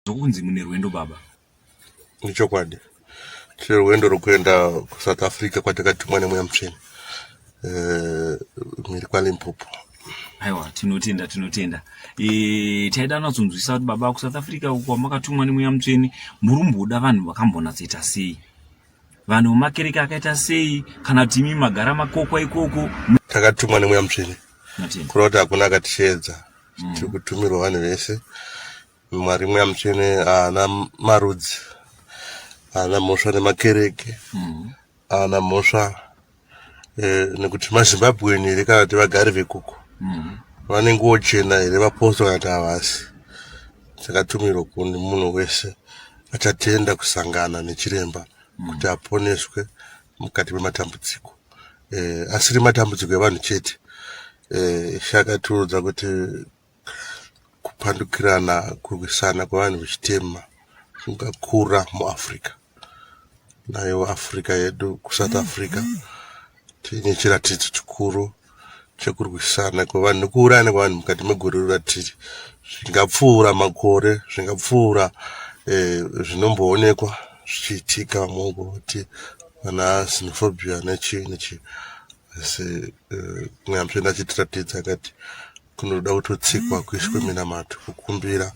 Zvokunzi mune rwendo baba. Ichokwadi. Tine rwendo rwekuenda kuSouth Africa kwatakatumwa nemweya mutsvene. Eh, mhiri kwaLimpopo. Aiwa, tinotenda tinotenda. E, taida natsonzwisa kuti baba kuSouth Africa uko kwamakatumwa nemweya mutsvene murumboda vanhu vakambonatsoita sei? Vanhu vemakereke akaita sei kana kuti imi magara makokwa ikoko? Takatumwa nemweya mutsvene. Kureva kuti hakuna akatisheedza. Tiri kutumirwa vanhu vese. Mwari Mweya Mutsvene haana marudzi, haana mhosva nemakereke, haana mhosva eh, nekuti maZimbabwean here kana kuti vagari vekoko vane nguo chena here vapostori kana kuti havasi. Chakatumirwa kune munhu wese achatenda kusangana nechiremba kuti aponeswe mukati mematambudziko eh, asiri matambudziko evanhu chete. Eh, Ishe akatiudza kuti Kupandukirana, kurwisana kwevanhu vechitema kungakura muAfrica. Nayo Africa yedu kuSouth Africa tine chiratidzo chikuru chekurwisana kwevanhu nekuurayana kwevanhu mukati megore ratiri zvingapfuura makore zvingapfuura eh, zvinomboonekwa zvichiitika mongoti vana xenophobia nechii nechii asi eh, mweya mutsvene achitiratidza akati kunoda kutotsikwa kuiswe minamato kukumbira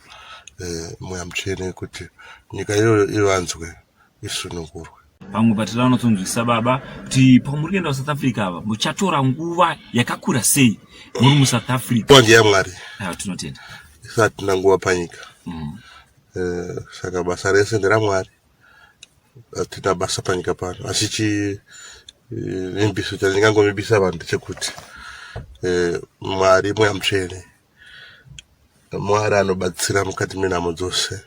eh, mweya mutsvene kuti nyika iyoyo ivanzwe isunungurwe. Pamwe patida unotsonzwisa baba kuti pamuri kuenda kuSouth Africa ava muchatora nguva yakakura sei muri muSouth Africa? Nguva ndeyamwari. Aiwa, tinotenda. Isu hatina nguva panyika. Eh, saka basa rese nderamwari. Hatina basa panyika pano asi chivimbiso chandingangovimbisa vanhu ndechekuti eh, Mwari mweya mutsvene Mwari anobatsira mukati menhamo dzose.